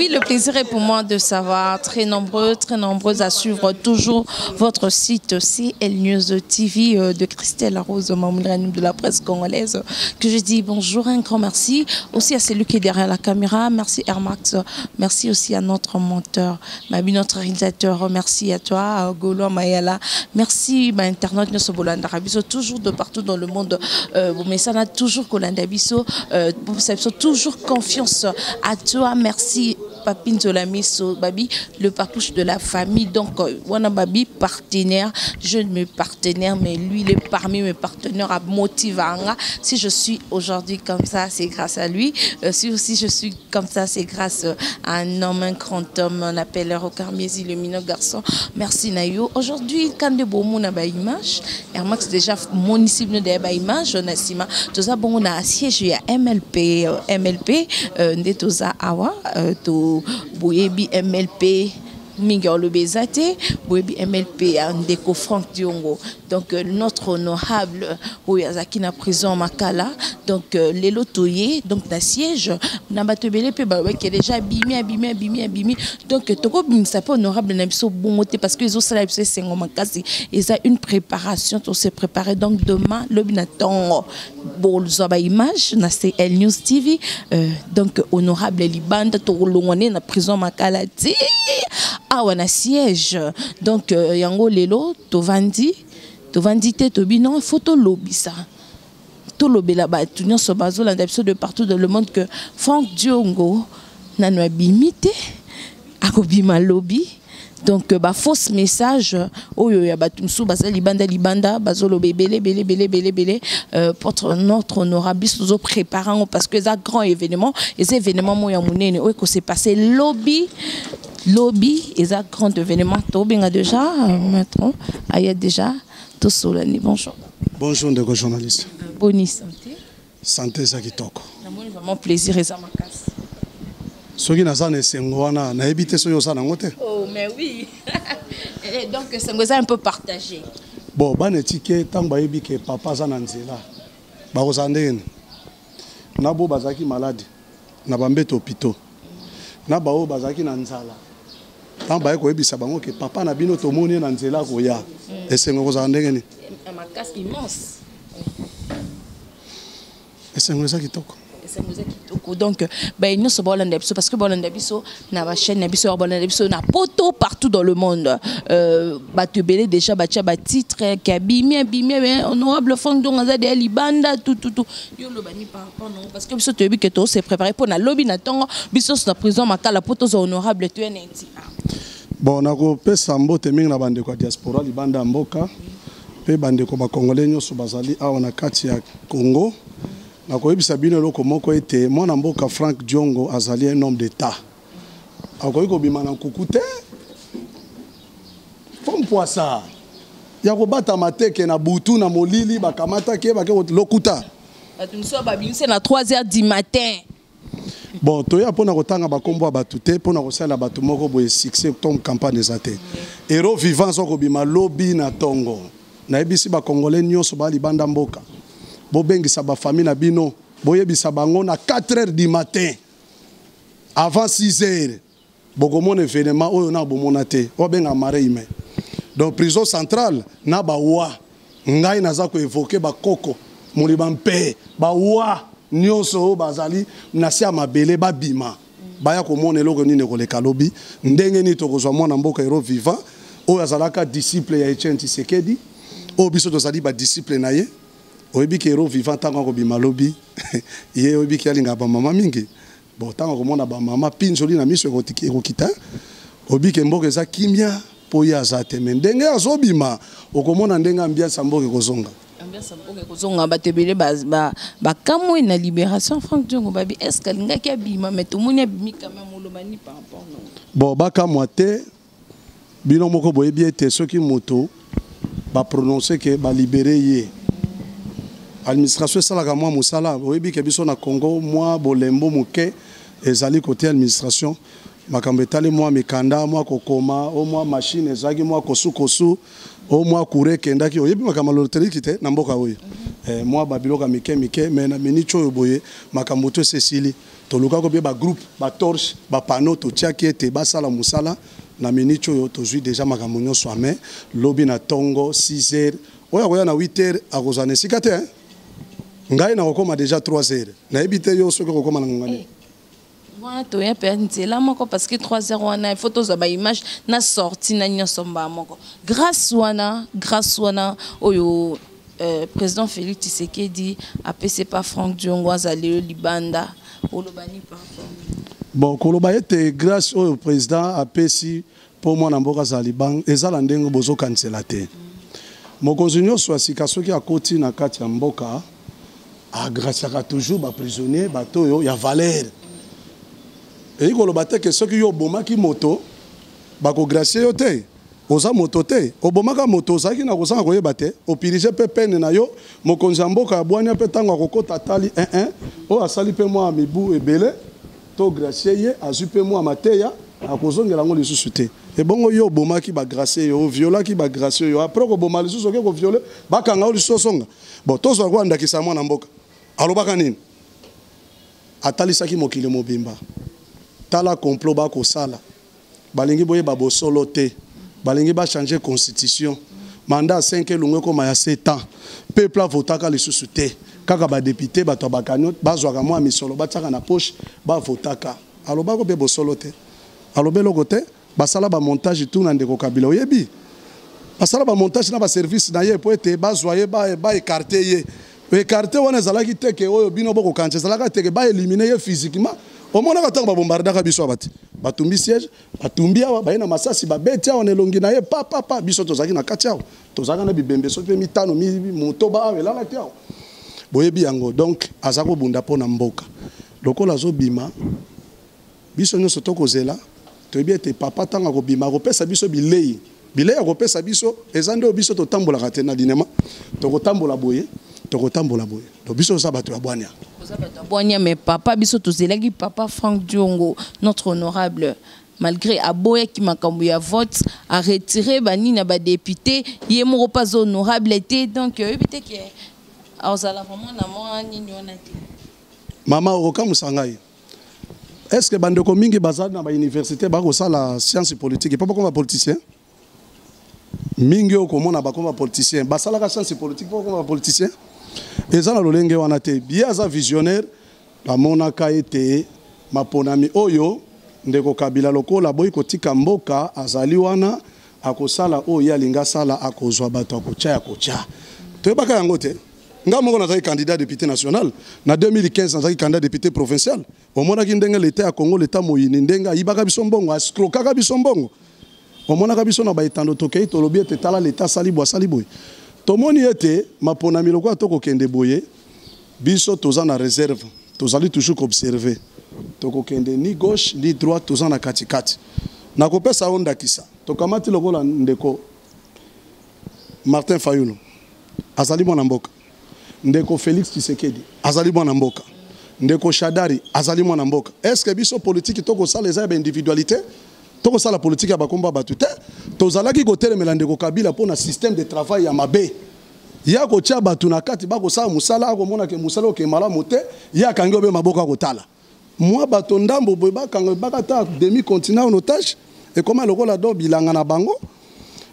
Oui, le plaisir est pour moi de savoir très nombreux, très nombreuses à suivre toujours votre site CL News TV de Christelle Rose Mamoulanou de la presse congolaise. Que je dis bonjour, un grand merci aussi à celui qui est derrière la caméra. Merci Airmax, merci aussi à notre monteur, Mabi, notre réalisateur. Merci à toi, Golo Mayala. Merci, ma internaute, nous sommes toujours de partout dans le monde. Mais ça n'a toujours Kolanda Biso, toujours confiance à toi. Merci Papine Zolamiso, Babi, le papouche de la famille. Donc, Wana Babi, partenaire, je ne me partenaire, mais lui, il est parmi mes partenaires à Motivanga. Si je suis aujourd'hui comme ça, c'est grâce à lui. Si aussi je suis comme ça, c'est grâce à un homme, un grand homme, on appelle Rocard Miezi, le minot garçon. Merci Nayo. Aujourd'hui, quand de beau monde a image, Airmax déjà monicible de image, on a sima. Tout ça, bon, on a siège à MLP, MLP, nde toza awa, to boyebi MLP mingi olobi eza te. Boyebi MLP ya ndeko Frank Diongo, donc notre honorable oyo azalaki na prison Makala. Donc lelo toye donc na siège na bato ebele mpe balobaki déjà abimi, abimi, abimi, abimi. Donc tokobimisa mpe honorable na biso bongo te, parce que ezosala biso esengo makasi. Eza une préparation, to se préparer. Donc demain, lobi na ntongo, bozwa baimage na CL News TV. Donc honorable libanda, tokolongwa nde na prison Makala ti awa na siège. Donc yango lelo tovandi, tovandi te, tobi non, faut tolobisa, tolobela bato nyonso bazolanda biso de partout dans le monde que Frank Diongo nano abimi te, akobima lobi. Donc bafausse message oyo ya bato mosusu baza libanda, libanda bazoloba ebele ebele ebele ebele ebele pour notre honorable, biso tozopréparer yango parce que eza grand événement, eza événement moko ya monene oyo ekose passe lobi. Lobi eza grand événement. Tobenga déjà maintenant, aya déjà, tosolani. Bonjour. Bonjour ndeko journaliste. Boni santé? Santé eza kitoko. Namoni vraiment plaisir eza makasi. Soki naza na esengo wana, nayebi te soki oza nango te. Oh mais oui. Et donc esengo eza un peu partagé. Bon, bana etike, ntango bayebi ke papa aza na nzela, bakozala ndenge nini? Na bo bazalaki malade na bambeto hôpitaux, na baoyo bazalaki na nzala, ntango baye koyebisa bango ke papa na bino tomoni ye na nzela koya, esengo ekozala ndenge nini? Makasi, immense. Esengo eza kitoko. Esengo eza kitoko. Donc baye nyonso baolanda biso, parce que baolanda biso na bachaîne na biso, baolanda biso na poto, partout dans le monde, bato ebele déjà batia batitre ke abimi, abimi, honorable Frank Diongo aza deya libanda, tututu. Yo olobani par rapport nango? Parce que biso toyebi ke tose préparé mpo na lobi na ntongo, biso nyonso na prison Makala mpo tozwa honorable, toya na nti. Bon, nakopesa mbote mingi na bandeko ya diaspora libanda ya mboka mpe bandeko bakongolais nyonso bazali awa na kati ya Congo. Nakoyebisa bino eloko moko ete mwana mboka Frank Diongo azali un homme d'état, akoki kobima na nkuku te fo mpwasa ya kobatama teke na butu na molili bakamataki ye bake lokuta. Bato mosusu babimisi na 3 heures du matin. Bon, toya mpona kotanga bakombo ya bato te, mpona kosalela bato moko boye succès to campagne eza te. Héros vivant aza kobima lobi na ntongo. Nayebisi bakongolais nyonso baya libanda mboka, bobengisa bafamille na bino, boyebisa bango na 4 heures du matin, avant 6 heures, bokomona événement oyo na bomona te, oyo abenga marée humain. Donc prison centrale na bawa, ngai naza koévoquer bakoko moliba mpe bawa nyonso oyo bazali na se ya mabele, babima baya komona eloko nini ekoleka lobi, ndenge nini tokozwa mwana mboka héros vivant oyo azalaka disciple ya Etienne Tshisekedi, oyo biso tozali badisciple na ye. Oyebi ke héros vivant, ntango akobima lobi, ye oyebi ke alingaka bamama mingi. Bon, ntango akomona bamama, mpinzoli na miso ekokita. Oyebi ke mboka eza kimia mpo ye aza te. Me ndenge azobima, okomona ndenge ambiance ya mboka ekozonga. Ambiance ya mboka ekozonga. Bato ebele bakamwe na libération Frank Diongo. Babi est ce que alingaki abima? Mais tomoni abimi quand même. Olobani par rapport nango? Bon, bakamwa te. Bino moko boyebi ete soki moto baprononce ke balibérer ye, administration esalaka mwa mosala. Oyebi ke biso na Congo mwa bolembo moke ezali kote administration, makambo etali mwa mikanda, mwa kokoma o mwa machine ezalaki mwa kosukosu, o mwa courant ekendaki. Oyebi makambo ya loteliki te na mboka oyo. Eh, mwa babiloko ya mike mike, mais na minute oyo boye makambo to esesili. Tolukaki mpe bagroupe, batorche, bapano, totiaki ete basala mosala. Na minute oyo tozwi déjà makambo nyonso ame. Lobi na ntongo 6 heures, oyo akoya na 8 heures akozwa na esika te, hein? Ngai nakokóma déjà 3 heures. Nayebi te yo soki okokóma na ngonga nini. Wana toya mpe nzela moko, parce que 3 heures wana, il faut tozwa baimage na sorti na nyonso mbaa moko. Grâce wana, grâce wana oyo président Félix Tshisekedi apesi pa Frank Diongo azali oyo libanda, oloba ni par rapport? Bon, koloba ete grâce oyo président apesi mpo mwana mboka azala libanga, ezala ndenge bozokanisela te. Mokonzi nyonso ya sika, soki akoti na kati ya mboka, agraciaka toujours baprisonnier, bato oyo ya valeur. Eyi koloba te ke soki yo obomaki moto, bakogracie yo te. Oza moto te, obomaka moto, ozalaki na kozanga koyeba te, opurger mpe peine na yo. Mokonzi ya mboka ya bwania mpe, ntango akokɔta, atali 11 oyo asali mpe mwa mibu ebele, to gracie ye, azwi mpe mwa mateya, akozongela yango lisusu te. Ebongo yo obomaki, bagracie yo, oviolaki, bagracie yo, après koboma lisusu, oke koviole, bakanga yo lisusu, osonga. Bon, tozwa kwa ndakisa ya mwana mboka. Alobaka nini? Atalisaki mokili mobimba: tala complot bakosala, balingi boyeba bosolo te, balingi bachange constitution, mandat ya 5 elongo ekóma ya 7 ans, peuple avotaka lisusu te, kaka badéputé, bato ya bakanio bazwaka mwa misolo, batiaka na poche, bavotaka. Alobako mpe bosolo te, aloba eloko te. Basala bamontage tu na ndeko Kabila. Oyebi, basala bamontage na baservice na ye po ete bazwa ye, baécarte ye. Écarte wana ezalaki teke oyo bino bokokanisa, ezalaka teke baélimine ye physiquement. Omonaka ntango babombardaka biso awa te, batumbi siège, batumbi awa, baye na masasi, babeti awa na elongi na ye, pa pa pa. Biso tozalaki na kati awa, tozalaka na bibembe soki mpe mitano, motoba awa elalaki awa, boyebi yango. Donc aza kobunda mpo na mboka. Lokola azobima, biso nyonso tokozela. Toyebi ete papa, ntango akobima, akopesa biso bilei. Bilei akopesa biso eza nde oyo biso totambolaka te na dinema, tokotambola boye, tokotambola boye. Donc biso toza bato ya bwania. Oza bato ya bwania, mais papa, biso tozelaki papa Frank Diongo, notre honorable, malgré aboyaki makambo ya vote, aretire banini ya badéputé, ye moko mpe aza honorable te. Donc oyebi te ke azala vraiment na mwa nini wana te. Mama, okokamwisa ngai. Est ce que bandeko mingi baza na bauniversité, bakosala science politique mpo bakoma bapoliticien? Mingi oyo komona bakoma bapoliticien, basalaka science politique mpo bakoma bapoliticien? Eza na lolenge wana te. Ye aza visionnaire. Bamonaka ete maponami oyo, ndeko Kabila, lokola boyi kotika mboka, azali wana, akosala oyo ye alingi asala, akozwa bato, akotya ya kotya. Toyebaka yango te. Nga moko nazalaki candidat député national na 2015, nazalaki candidat député provincial. Omonaki ndenge leta ya Congo, leta moyini, ndenge ayibaka biso mbongo, ascrokaka biso mbongo. Omonaka biso na baetando, tokei, tolobi ete tala, leta asali boye, asali boye. Tomoni ete maponami lokola tokokende boye, biso toza na réserve, tozali toujours koobserve, tokokende ni gauche ni droite, toza na katikati. Nakopesa yo ndakisa. Tokamati lokola ndeko Martin Fayulu, azali mwana mboka. Ndeko Félix Tshisekedi azali mwana mboka. Ndeko Shadari azali mwana mboka. Est ce que biso politike tokosala eza ya baindividualité? Tokosala politike ya bakombo ya bato te. Tozalaki kotelemela ndeko Kabila mpo na système de travail ya mabe ya kotia bato na kati, bakosala mosala, akomona ke mosala oke malamu te, ye akangi obe maboko, akotala mwa bato ndambo boye, bakanga bakata demi continent en otage, ekoma lokola do bilanga na bango.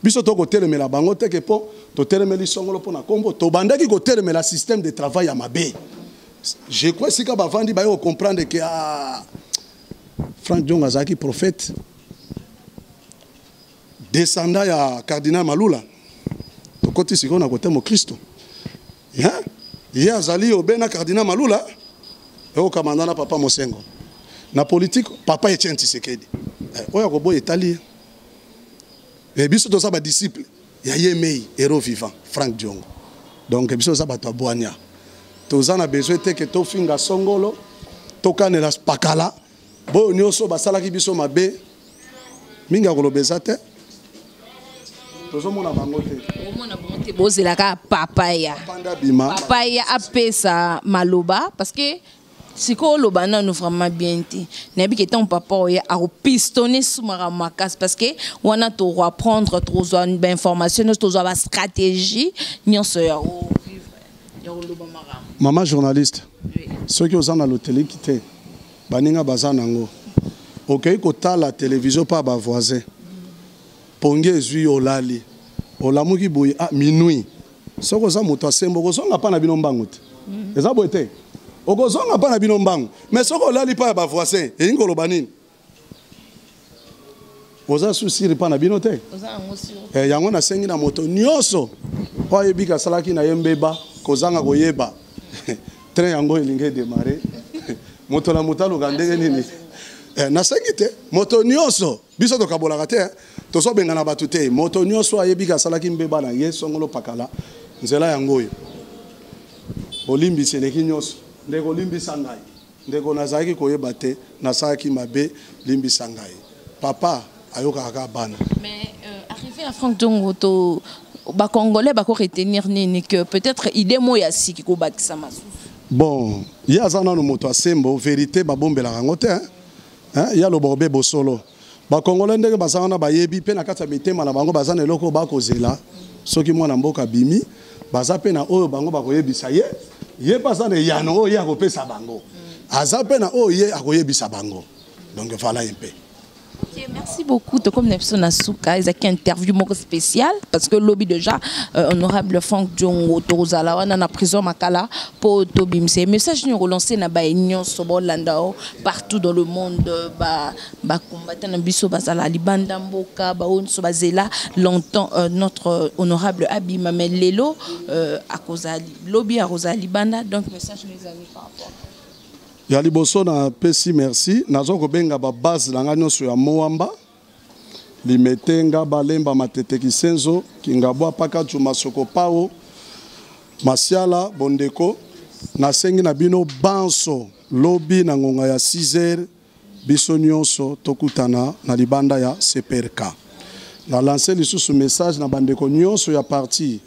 Biso tokotelemela bango teke mpo totelemeli songolo mpo na nkombo. Tobandaki kotelemela système de travail ya mabe. Je crois esika bavandi, baye kocomprendre ke, ah, Frank Diongo azalaki prophète, descendant ya cardinal Malula. Tokoti sikoyo na kote mokristo, ye azali obe na cardinal Malula, eokamanda na papa Mosengo na politique, papa Etienne Tshisekedi. Oyo akoboya, etali ye. Biso toza badisciple ya ye mei, héros vivant Frank Diongo. Donc biso toza bato ya bwania, toza na besoin te ke tofinga songolo, tokanela pakala boyo nyonso basalaki biso mabe. Mingi ya koloba eza te, tozomona bango te. Omona bango te, bozelaka papa ya panda bima. Papa ya apesa maloba, parce que sikoyo oloba nanu vraiment bien te. Nayebi ke ntango papa oyo akopistonne sumaka makasi, parce que wana tokoapprendre, tozwa bainformation nyonso, tozwa bastratégie nyonso ya ovivre. Ya koloba makambo. Mama journaliste, soki oza na loteliki te, baninga baza nango, okei kotala télévision mpa bavoisin, pongi ezwi yo, olali, olamuki boye, ah, minuit. Soki oza moto asembo, okozonga mpa na bino mbangu te. Eza boye te, okozonga mpa na bino mbangu. Mais soki olali mpa ya bavoisin, elingi koloba nini? Oza susiri mpa na bino te. Oza yango sur. Yango nasengi na moto nyonso oyo ayebi asalaki na ye mbeba kozanga koyeba, train yango elingi edémarrer, moto na moto aluka ndenge nini. Nasengi te moto nyonso, biso tokabolaka te, tozobengana bato te. Moto nyonso ayebi asalaki mbeba na ye songolo pakala, nzela yango oyo bolimbisi eleki nyonso. Ndeko, limbisa ngai. Ndeko, nazalaki koyeba te, nasalaki mabe, limbisa ngai. Papa ayokaka kaka bana. Mais arrivé à Franck Diongo, to bacongolais bako retenir nini? Que peut-être idée moko ya siki kobakisa masusu? Bon, ye aza nano moto asembo. Vérité babombelaka yango te, hein? Hein? Ye alobaka obe bosolo. Bacongolais ndenge baza wana, bayebi mpe na kati ya mitema na bango baza na eloko oyo bakozela. Soki mwana mboka abimi, baza mpe na oyo bango bakoyebisa ye. Ye mpe aza na eyano oyo ye akopesa bango, aza mpe na oyo ye akoyebisa bango. Donc voilà un peu. Ok, merci beaucoup. Comme na biso na suka, ezaki interview moko spécial parce que lobi déjà honorable Franck Diongo tozala wana na prison Makala po tobimisa message ni relancer na ba nyonso bolanda o partout dans le monde, ba combattant na biso bazala libanda mboka, ba oyo nyonso bazela longtemps notre honorable abima. Mais lelo akozali, lobi akozala libanda. Donc message, mes amis, par rapport Ya liboso, napesi merci. Naza kobenga babase na ngai nyonso ya Mont Amba, Limete, Balemba, Matete, Kisenzo, Kingabwa, Pakadjuma, Sokopao, Masiala. Bondeko, nasengi na bino banso, lobi na ngonga ya 6 heures, biso nyonso tokutana na libanda ya CPRK. Na lance lisusu message na bandeko nyonso ya parti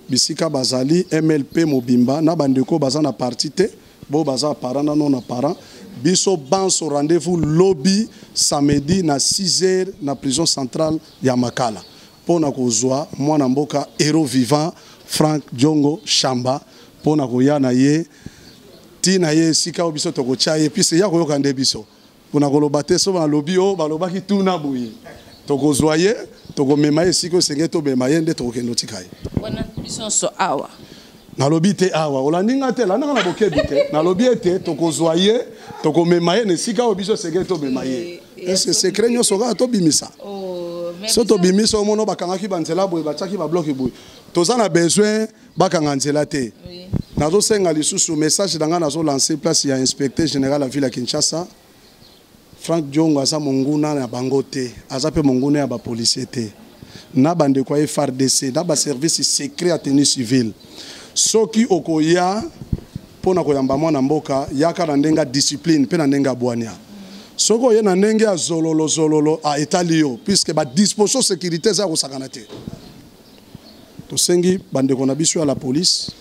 bisika bazali, MLP mobimba, na bandeko baza na parti te, bo baza parent na non apparent, biso banso rendez-vous lobi samedi na 6 heures na prison centrale ya Makala mpo na kozwa mwana mboka héros vivant Frank Diongo Shamba, mpo na koya na ye ntina ye esika oyo biso tokotya ye, puisque ya koyoka nde biso mpona koloba te. So balobi oyo balobaki tuna boye, tokozwa ye, tokomema ye esika osengeli tobema ye, nde tokokende otika ye. Wana biso nyonso awa? Nalobi te awa, olandi nga te, landanga na bokebi te. Nalobi ete tokozwa ye, tokomema ye na esika oyo biso esengeli tobema ye. Est-ce secret nyonso kaka tobimisa? Oh, mais so tobimisa, omona bakangaki banzela boye, batiaki bablocs boye. Toza na besoin bakanga nzela te. Nazosenga lisusu message na ngai, nazolance place ya inspecteur général ya ville ya Kinshasa. Frank Diongo aza monguna na bango te, aza mpe monguna ya bapolicier te, na bandeko ya FARDC, na baservice secret ya tenue civile. Soki okoya mpo na koyamba mwana mboka, yaka na ndenge ya discipline mpe na ndenge ya bwania. Soki oye na ndenge ya zololo zololo, a etali yo, puisque badisposition sécurité eza ya kosakana te. Tosengi bandeko na biso ya la police,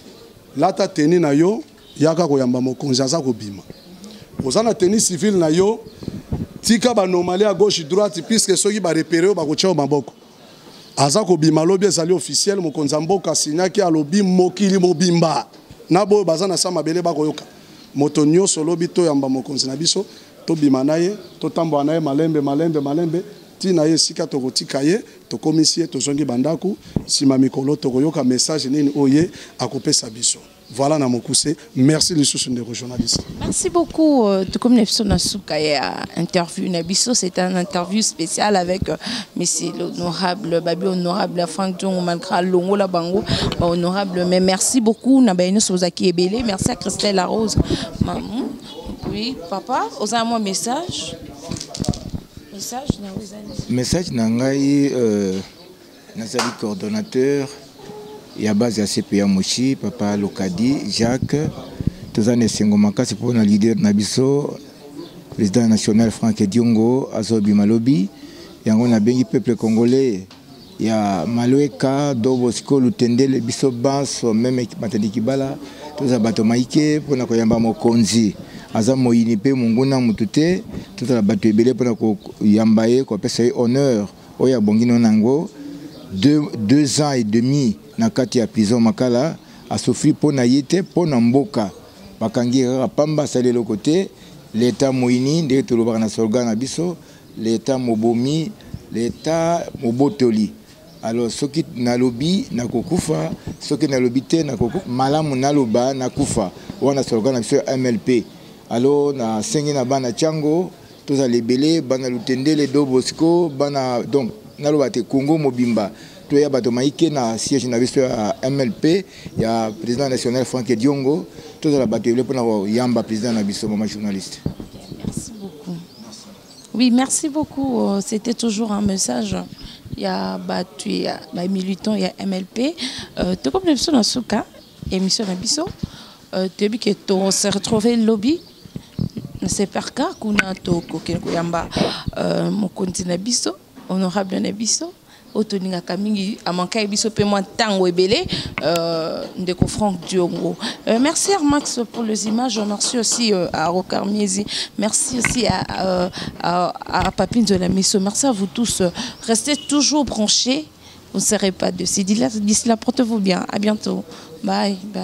lata tenue na yo, yaka koyamba mokonzi aza kobima. Oza na tenue civile na yo, tika banomali ya gauche droite, puisque soki barepérer oyo bakotia yo maboko. Aza kobima lobi, ezali officiel. Mokonzi ya mboka asinyaki, alobi mokili mobimba na boyo baza na sa mabele bakoyoka. Moto nyonso lobi toyamba mokonzi na biso, tobima na ye, totambola na ye malembe malembe malembe ntina ye esika tokotika ye, tokomisi ye, tozongi bandako. Nsima mikolo tokoyoka message nini oyo ye akopesa biso. Voilà na mokuse. Merci lisusu, ndeko journaliste. Merci beaucoup. Tout comme biso na suka ya interview na biso, c'est un interview spécial avec monsieur l'honorable babi, honorable Franck Diongo, malgré longola bango ba honorable. Mais merci beaucoup na bayino bozaki ebele. Merci à Christelle Larose. Maman, oui, papa, oza moi message. Message na ozali. Message na ngai, nazali coordonnateur ya base ya CPA Moshi, papa Lokadi Jacques. Toza na esengo makasi mpona leader na biso, président national Frank Diongo, azobima lobi. Yango nabengi peuple congolais ya Malueka, Dobo, sikoyo Lutendele, biso banso, même Matadi Kibala, toza bato maike mpona koyamba mokonzi. Aza moyini mpe monguna motu te. Tozala bato ebele mpona koyamba ye, kopesa ye honneur oyo abongi no nango. 2 ans et demi na kati ya prison Makala. Asouffrir mpo na ye te, mpo na mboka. Bakangi ye kaka pamba, asali eloko te. Leta moyini, ndenge tolobaka na slogan na biso, leta mobomi, leta mobotoli. Alors soki nalobi nakokufa, soki nalobi te nakokufa, malamu naloba nakufa. Wana slogan na biso ya MLP. Alors nasengi na bana Tshangu, tozala ebele, bana Lutendele, Do Bosco, bana, donc naloba te, Congo mobimba, toya bato maike na siège na biso ya MLP ya président national Franck Diongo. Tozala bato ebele mpona koyamba président na biso, mama journaliste. Merci beaucoup. Oui, merci beaucoup. C'était toujours un message. Il y a bato ya ba militant ya MLP. Tokomi biso na suka émission na biso. Toyebi ke to se retrouver lobi na CPRK, kuna tokokende koyamba mokonzi na biso, honorable na biso oyo tolingaka mingi, amankai biso mpe mwa ntango ebele, ndeko Franck Diongo. Merci Armax pour les images, merci aussi à Rocard Miezi, merci aussi à Papine de la Miso. Merci à vous tous, restez toujours branchés, vous ne serez pas déçus. D'ici là, portez-vous bien, à bientôt, bye bye.